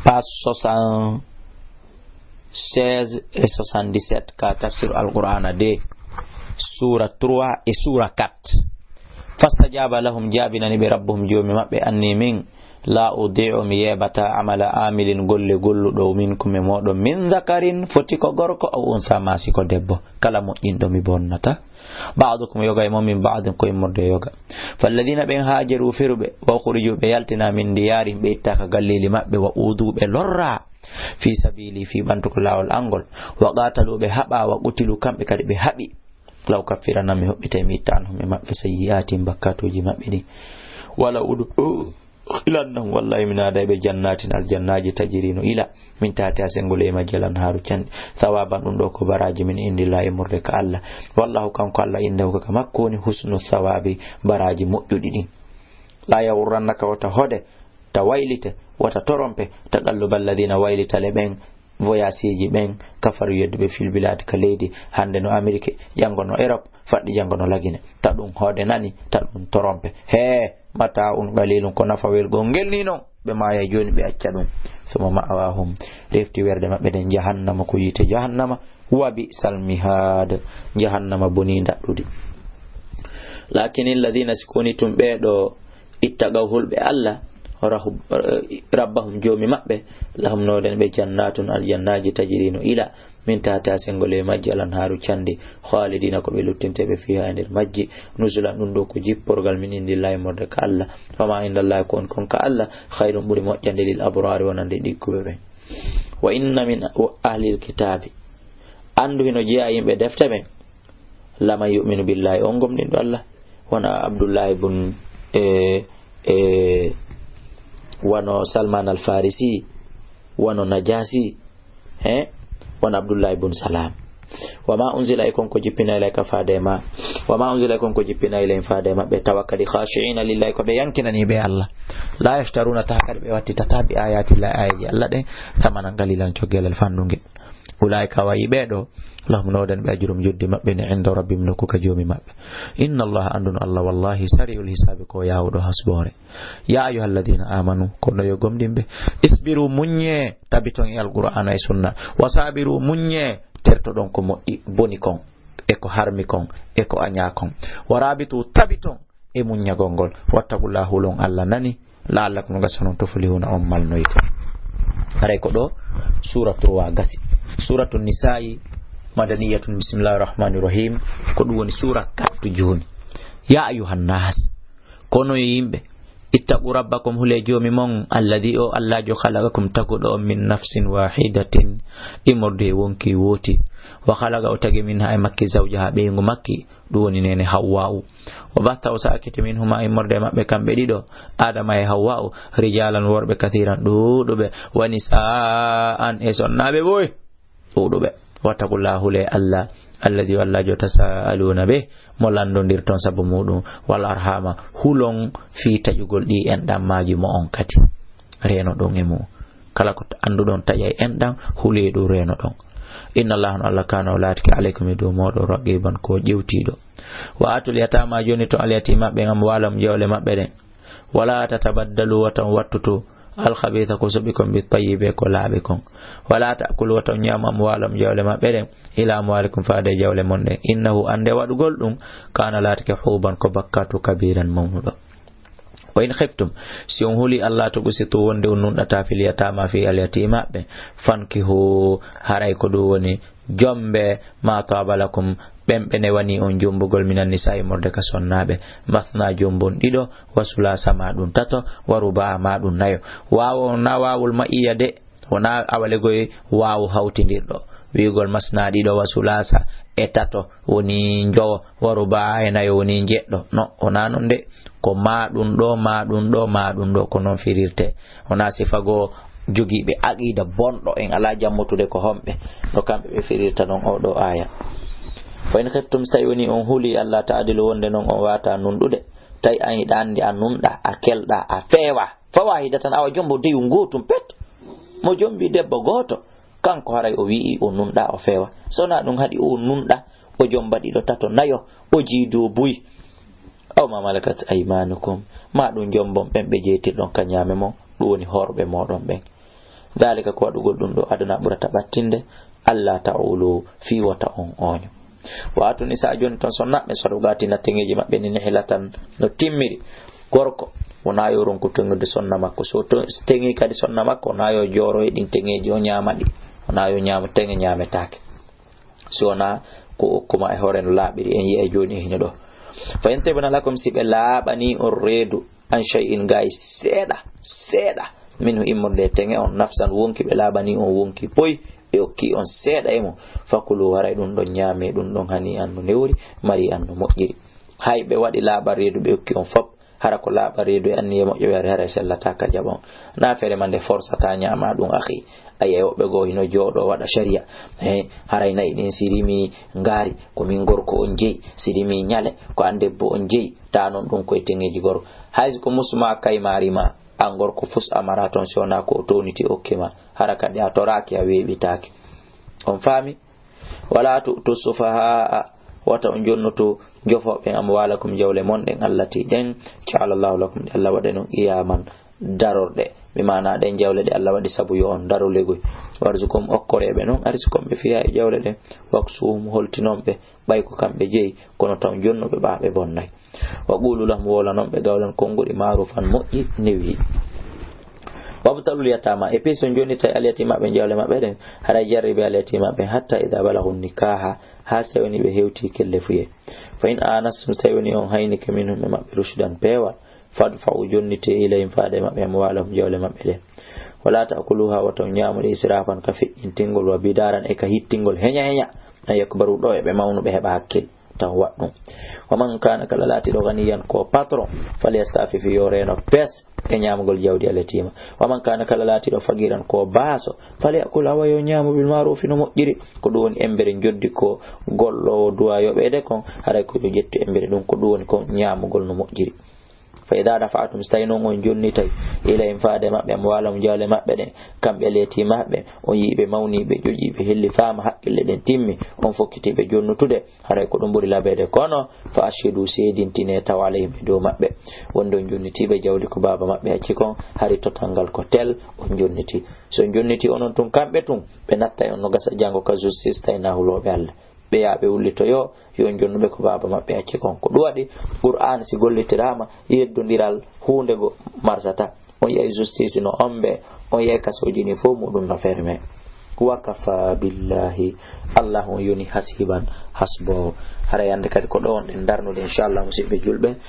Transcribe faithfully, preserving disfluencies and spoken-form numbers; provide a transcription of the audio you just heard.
Page soixante-seize et soixante-dix-sept, ka tafsir Alqur'ana deux, sura trois et sura quatre. Fastajaba lahum, jaabinani ɓe, rabbuhum, joomi maɓɓe, anni min, la udi'u, mi yeebataa, amala amilin, golle golluɗo, minkum, e mooɗon, min zakarin, foti ko gorko, aw unsa, maa si ko debbo, kala moƴƴinɗo mi bonnataa. Ba'dukum, yoga e mon, min ba'din, ko immorde e yoga. Falladina, ɓen, haajaru, firuɓe, wa ukhriju, ɓe yaltina, min diyarihim, ɓe itta ka galleeli maɓɓe, wa udu, ɓe lorra, fi sabili, fi ɓantuko laawol angol, wa qatalu, ɓe haɓa, wa qutilu, kamɓe kadi ɓe haɓi, la ukaffiranna, mi hoɓɓitay, mi itta, anhum, e maɓɓe, sayyi'atihim, bakkatuuji maɓɓe ɗin, wala udu, Ilannahum, wallahi, mi naada ɓe jannatin, aljannaaji, tajiri, no ila, min tahtiha, sengol e majji, al anhaaru, canɗi, sawaban, ɗum ɗo ko baraaji, min indillahi, immorde ka Allah. Wallahu, kanko Allah, indahu, ko ka makko woni husnu sawabi, baraaji moƴƴuɗi ɗin. La yaghurrannaka, wota hode, ta waylite, wota torompe, taqalluba alladhina, waylitale ɓen, voyageeji ɓen, kafaru, yedduɓe, fil bilad, ka leydi, hande no Amerique, janngo no Europe, faɗɗi janngo no Lagine. Ta ɗum hode nani, ta ɗum torompe. Hee, mata un qalilun, ko nafawel gongel ni non. Ɓe maaya jooni, ɓe acca ɗum. Summa ma'wahum, refti werde maɓɓe nden jahannama, ko yiite jahannama. Wa bi'sal mihad, jahannama boni daɗɗudi. Lakin alladhina, si ko woni tun ɓeeɗo, ittaqaw, hulɓe Allah, rahu-, rabbahum, joomi maɓɓe, lahum, no den ɓe, jannatun, aljannaaji, tajiri, no ila, min tahtiha, sengol e majji, al anhaaru, canɗi, khalidina, ko ɓe luttinteeɓe, fiha, e nder majji, nuzulan, ɗum ɗo ko jipporgal, min indillahi, immorde ka Allah, wa ma indallahi, ko woni kon ka Allah, khayrun, ɓuri moƴƴande, lil abrari, wonande ɗigguɓe ɓen. Wa inna min ahlil kitabi, anndu hino jeyaa yimɓe defte ɓen, laman yu'minu billahi, on gomɗinɗo Allah, wano Abdullahi bun, e, e, wano Salman al Farisi, wano Najasi, he, wano Abdullahi bun Salam. Wa ma unzila, e kon ko jippina ilayka faade e ma. Wa ma unzila, e kon ko jippina ilayhim faade e maɓɓe. Tawa kadi khashi'ina lillahi, ko ɓe yankinaniiɓe Allah. La yashtaruna, taha kadi ɓe wattitata, bi ayati llahi, ayaji Allah ɗen, thamanan qalilan, coggelal fanɗungel. Ulaa'ika, wayi ɓee ɗoo, lahum, no den ɓe, ajrum, joddi maɓɓe ne, inda rabbihim, nokku ka Joomi maɓɓe. Inna Allaha, anndu no Allah, wallahi, sari'ul hisaabi, ko yaawuɗo hasboore. Ya ayyuhalladhina amanu, kono yo gomɗinɓe, isbiru, muññee, tabiton e Alqur'aana e Sunna, wa sabiru, muññee, tertoɗon ko moƴƴi, boni kon, e ko harmi kon, e ko añaa kon, wa rabitu, tabiton e muññagol ngol. Wattaqullaha, hulon Allah nani. La'allakum, gasa non, tuflihuna, on malnoyte. Haray ko ɗo suura trois gasi. Suuratu Nisaa'i madaniyatun, bismillahir rahmanir rahim. Ko ɗum woni suura quatre jooni. Ya ayyuhan nas, kono yo yimɓe, ittaqu rabbakum, hule Joomi mon, alladhi, o Allaajo, khalaqakum, taguɗo on, min nafsin wahidatin, immorde e wonki wooti, wa khalaqa, o tagi, minha, e makki, zawjaha, ɓeyngu makki, ɗum woni neene Hawwa'u. Wa batha, o sakiti, minhuma, immorde e maɓɓe kamɓe ɗiɗo, Adama e Hawwa'u, rijalan, worɓe, kathiran, ɗuuɗuɓe, wa nisaan, e sonnaaɓe boy, ɗuuɗuɓe. Wattaqullaha, hule Allah, alladhi, o Allaajo, tasaaluna bih, mo lanndondirton sabu muɗum, wal arhama, hulon fii taƴugol ɗi enɗammaaji mo'on kadi. Reenoɗon e mum. Kala ko annduɗon taƴay enɗam, hulee ɗum, reenoɗon. Inna Allaha, no Allah, kaana, o laatike, alaykum, e dow mooɗon, raqiban, ko ƴewtiiɗo. Wa atul yatama, jonnitoɗon, al yatima ɓen, amwaalahum, jawle maɓɓe ɗen. Wala tatabaddalu, wata on wattutu, al khabitha, ko soɓi kon, bit tayyibi, ko laaɓi kon. Wala ta'kulu, wata on ñaamu, amwaalahum, jawle maɓɓe ɗen, ila amwalikum, faade e jawle mon ɗen. Innahu, annde waɗugol ɗum, kaana, laatike, huuban, ko bakkatu, kabiran, mawnuɗo. Wa in khiftum, si on huli, alla tuqsitu, wonde on nunɗata, fil yatama, fii al yatimaɓe, fankihu, haray ko ɗum woni jombe, ma taba lakum, ɓen ɓe newani on jombugol, minan nisa'i, immorde ka sonnaaɓe, masna, jombon ɗiɗo, wa sulasa, ma ɗum tato, wa ruba'a, ma ɗum nayo. Waawo on na waawol ma'iya de, wonaa awalegoy waawo hawtindirɗo. Wi'ugol masna, ɗiɗo, wa sulasa, e tato woni njowo, wa ruba'a, e nayo woni njeɗɗo. No, wonaa non de. Ko ma ɗum ɗo, ma ɗum ɗo, ma ɗum ɗo, ko non firirte. Wonaa sifa goo jogiiɓe aqiida bonɗo, en alaa jammotude ko homɓe. No kamɓe ɓe firirta non oo ɗoo aaya. Fa in khiftum, si tawi woni on huli, alla ta'dilu, wonde non on waata nunɗude, tawi an hiɗa anndi a nunɗa, a kelɗa, a feewa. Fa wahidatan, awa jombo deyu ngootum pet. Mo jombi debbo gooto, kanko haray o wi'i o nunɗa, o feewa. So wonaa ɗum haɗi o nunɗa, o jomba ɗiɗo, tato, nayo, o jiidoo buy. Aw ma malakat aymanukum, ma ɗum jombon ɓen ɓe jeytirɗon ka ñaame mon, ɗum woni horɓe mooɗon ɓen. Daalika, ko waɗugol ɗum ɗo aduna ɓurata ɓattinde, alla ta'ulu, fii wota on ooño. Wa aatu nisaa, jonnitoɗon sonnaaɓe, saduqaatihinna, teŋeeji maɓɓe ni, nihilatan, no timmiri. Gorko, wonaa yo ronku teŋude sonna makko. So to-, teŋi kadi sonna makko, wonaa yo jooro e ɗin teŋeeji, o ñaama ɗi. Wonaa yo ñaama teŋe ñaametaake. Si wonaa ko okkuma e hoore no laaɓiri, en yi'ay jooni e hino ɗo. Fa in tibna lakum, si ɓe laaɓanii on reedu, an shay'in, gaa e seeɗa, seeɗa, minhu, immorde e teŋe on, nafsan, wonki, ɓe laaɓanii on wonki poy, ɓe okki on seeɗa e mum, fakulu, haray ɗum ɗon ñaamee, ɗum ɗon hanii'an no newri, marii'an no moƴƴiri. Hay ɓe waɗi laaɓa reedu, ɓe okki on fop, hara ko laaɓa reedu e anniya moƴƴo, wi ari haray sellataa ka jaɓa on. Na feere ma nde forsataa ñaama ɗum, akhi. Ayi, e woɓɓe goo hino jooɗoo waɗa sharia. He, haray na'i ɗin si rimii ngaari, ko min gorko on jeyi, si rimii ñale, ko an debbo on jeyi, taa non ɗum koye teŋeeji gorko. Hay si ko musuma kaymaari ma, an gorko fus a maraa ton, si wonaa ko o towniti okki ma, hara kadi a toraaki, a weeɓitaaki. On faami? Wala tu'tu sufaha'a, wata on jonnoto jofooɓe, amwalakum, jawle mon ɗen, allati, ɗen, ja'ala Allahu lakum, ɗe Allah waɗani on, qiyaman, darorɗe, bi maana ɗen jawle ɗe Allah waɗi sabu yo on daru legoy. Warzuquhum, okkoreeɓe non, arsiqon ɓe, fiha, e jawle ɗen, waksuhum, holtinon ɓe, ɓay ko kamɓe jeyi, kono taw jonnuɓe ɓaa ɓe bonnay. Wa qulu lahum, wowlanon ɓe, qawlan, konguɗi, ma'rufan, moƴƴi, newi. Wabtalul yatama, e piis on jonnitay al yatima ɓe jawle maɓɓe ɗen, haray jarribi al yatima ɓe, hatta idha balagu nikaha, haa si tawi woni ɓe hewti kellefuyee. Fa in anastum, si tawi woni on haynike minhum e maɓɓe rushdan peewal, fadfa'u, jonnitee, ilayhim, faade e maɓɓe, amwalahum, jawle maɓɓe ɗen. Wala ta'kuluha, wata on ñaamu ɗe, israfan, ka feƴƴintingol, wa bidaran, e ka hittingol heña heña. An yakbaru, ɗo e ɓe mawnu ɓe heɓa hakkil, tan waɗ ɗum. Wa man kana, kala laatiɗo, ganiyan, ko patron, falyastafif, yo reeno pes e ñaamugol jawdi al yatima. Wa man kana, kala laatiɗo, faqiran, ko baaso, falyakul, awa yo ñaamu, bil ma'rufi, no moƴƴiri. Ko ɗum woni embere joddi ko golloowo duwaa yoɓeede kon, haray ko yo ƴettu embere ɗum, ko ɗum woni ko ñaamugol no moƴƴiri. Fa idha dafa'tum, si tawi non on jonnitay, ilayhim, faade maɓɓe, amwalahum, jawle maɓɓe ɗen, kamɓe al yatima ɓe, on yi'i ɓe mawni, ɓe ƴoƴi, ɓe helli, faama, haqqille ɗen timmi, on fokkiti ɓe jonnutude, haray ko ɗum ɓuri labeede. Kono, fa ashhidu, seedintine taw, alayhim, e dow maɓɓe, wonde on jonniti ɓe jawdi ko baaba maɓɓe acci kon, hari total ngal ko tel on jonniti. Si on jonniti onon tun kamɓe tun, ɓe nattay on, no gasa janngo ka justice, tawi na hulooɓe Allah. Ɓe yaa ɓe wullitoyoo, yo on jonnu ɓe ko baaba maɓɓe acci kon. Ko ɗum waɗi, Qur'aan si gollitiraama, yeddondiral huunde go marsata. On yi'ay justice no ombe, on yi'ay kasooji ni fof muɗum no fermé. Wa kafa billahi, Allah on yoni hasiban, hasboowo. Hara yande kadi ko ɗo wonɗen darnude, inchallah, musidɓe julɓe.